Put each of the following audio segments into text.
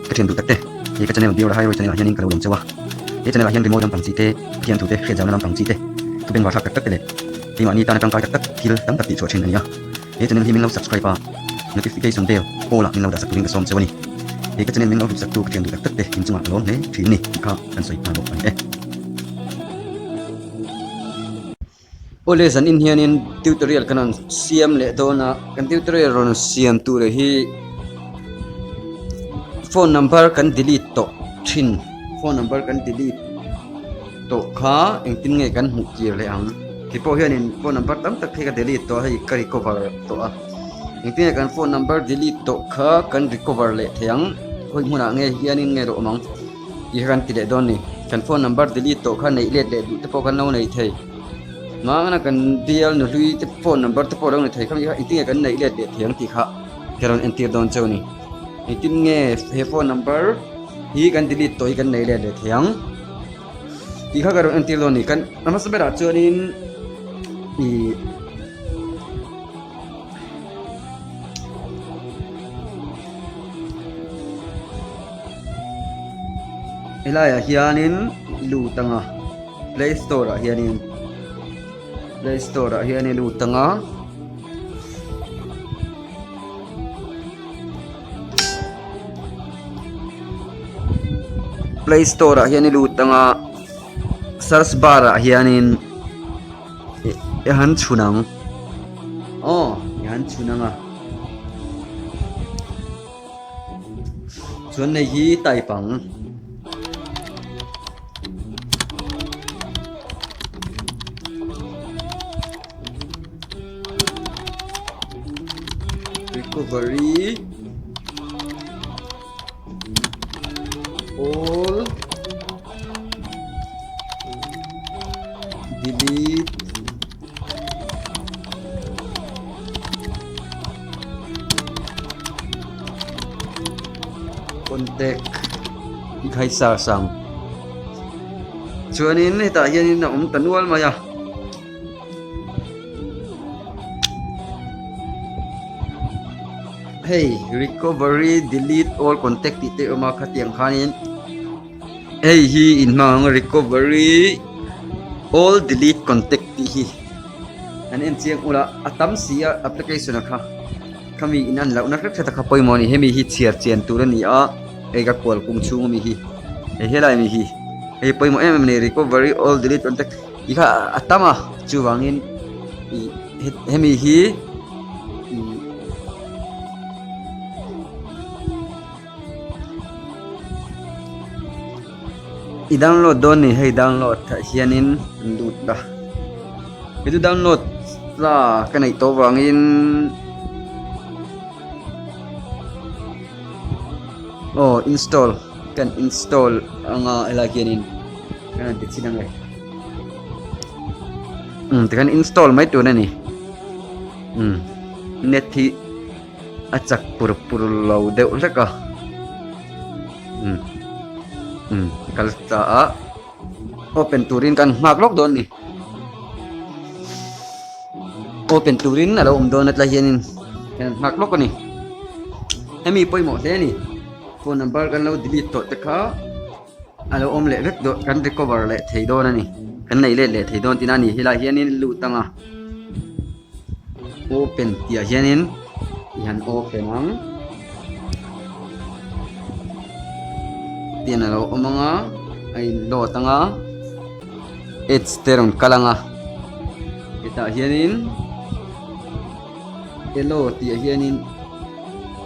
Ka thian duh tak te, he ka channel Biora Highway channel ah hianin ka lo lawm cheu a. He channel ah hian rimawi lampang chi te, Pathian thu te, hriatzauna lampang chi te, thu bengvar thlak tak tak te leh keimahni tana tangkai tak tak thil tam tak tihchhuah thin a ni a. He channel hi min lo subscribe a, notification bell all ah min lo dah sak turin ka sawm cheu a ni. He ka channel min lo hlut sak tu ka thian duh tak tak te inchungah ka lawm hle thin ni tih kha kan sawi nghal bawk a ni e. Awle zan in hianin tutorial kan rawn siam leh dawn a kan tutorial rawn siam tur hi phone number kan delete tawh thin phone number kan delete tawh kha engtin nge kan hmuh tir leh ang ti pawh hianin phone number tam tak hi ka delete tawh a hei ka recover tawh a engtin nge kan phone number delete tawh kha kan recover leh thei ang khawi hmunah nge hianin nge rawh awm ang. Tih kha kan ti leh dawn ni. Kan phone number delete tawh kha neih let leh duh te pawh kan lo nei thei. Mahna kan bial nuhlui te phone number te pawh lo nei thei kha mi kha engtin nge kan neih let leh thei ang tih kha ka rawn entir dawn cheu ni. Engtin nge he phone number hi kan delete tawh hi kan neih let leh thei ang tih kha ka rawn entir dawn ni. Kan a hmasa berah chuanin ih. Helaiah hianin lut anga play store ah hianin play store ah hian i lut anga. Play store ah hian i lut anga search bar ah hianin. I han chhun ang aw i han chhun ang a chuan hei hi type ang recovery all delete contact khai sar sang chuanin hetah hianin a awm ta nual mai a. Hei recovery delete all contact tih te a awm a khatiang khanin hei hi inhmang ang recovery all delete contact tih hi an en chiang ula a tam si a application a kha khami in an lohna hrep hret a kha pawimawh a ni hemi hi chhiar chian tur a ni a hei ka kual kum chhung ami hi hei helai ami hi hei pawimawh em em a ni recovery all delete contact tih kha a tam a chuvangin ih hemi hi ih i download dawn ni hei download ah hianin an lut a hetu download la ka neih tawh vangin aw install kan install anga helai hianin. Kan han ti chin ang e. Um tikhan install mai tur a ni. Um net hi a chak pur pur lo deuh hlek a. Um um kal ta a open turin kan nghak lawk dawn a ni. Open turin a lo awm dawn a tlai hianin kan nghak lawk a ni. Hemi pawimawh hle a ni. Phone number kan lo delete tawh te kha. A lo awm leh vek dawn kan recover leh thei dawn a ni kan neih let leh thei dawn tihna a ni helaiah hianin lut ang a open tih ah hianin i han open ang tian a lo awm ang a a in load ang a ads te rawn kal ang a hetah hianin hello tih ah hianin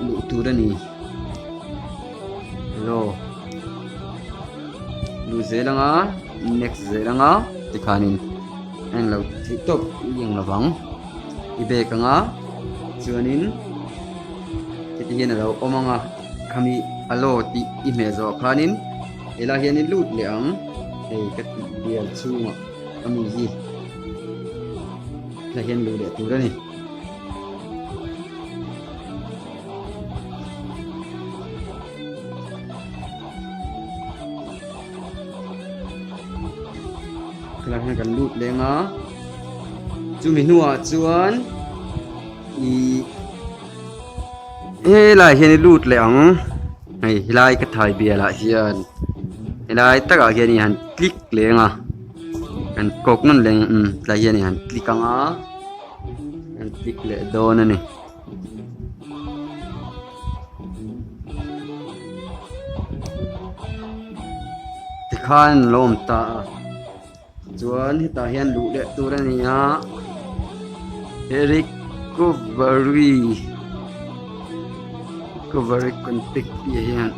luh tur a ni. Hello luh zel anga next zel anga tikhanin a englo theih tawp i eng lovang i bag anga chuanin heti hian alo awm anga khami alo tih i hmeh zawh khanin helaiah hian i lut leh ang hei ka tih bial chhungah ami hi helaiah hian luh leh tur a ni. Helai hian kan lut leng a chumi hnuah chuan ih helai hian i lut leh ang. Hei helai ka thai bial ah hian helai takah hian i han click leng a kan kawk nawn leng umm tlai hian i han click ang a kan click leh dawn a ni. Tikhan an lo awm ta a chuan hetah hian luh leh tur a ni a he recovery recovery contact tih ah hian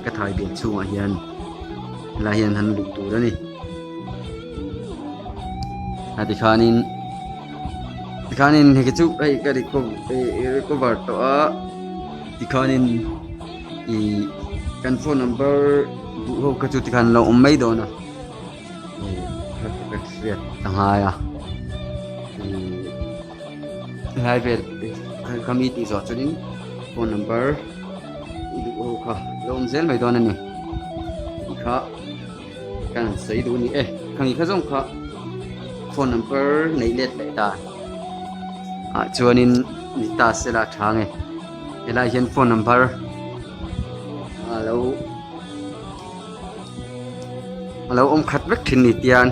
ka thai bial chhungah hian helai hian han luh tur a ni a tikhanin. Tikhanin hei chu hei ka recover tawh a tikhanin ih kan phone number duh ho kha chu tikhan an lo awm mai dawn a ih ka hriat a ngai a ih helai vel ka mi tih zawh chuanin phone number i duh ho kha a lo awm zel mai dawn a ni tikha. Kan sawi duh a ni e. Khami kha zawng kha phone number neih let leh ta ah chuanin ni ta sela a tha nge helai hian phone number a lo a lo awm khat vek thin ni tian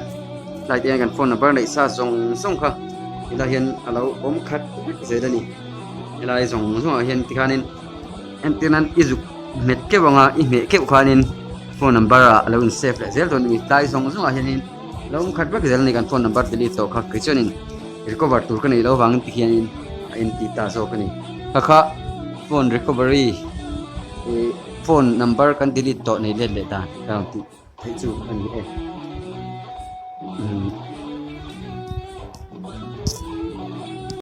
tlai te hian kan phone number neih sa zawng zawng kha helai hian a lo awm khat vek zel a ni helai zawng zawng ah hian tikhanin Entir nan i zuk hmet keuh anga i hmeh keuh khanin phone number ah a lo in save leh zel dawn a ni tlai zawng zawng ah hianin lo awm khat vek zel a ni kan phone number delete tawh kha kei chuanin recover tur ka nei lo vangin tikhianin a inti ta zawk a ni kha kha phone recovery ih phone number kan delete tawh nei let leh dan ka rawn tih theih chu a ni e.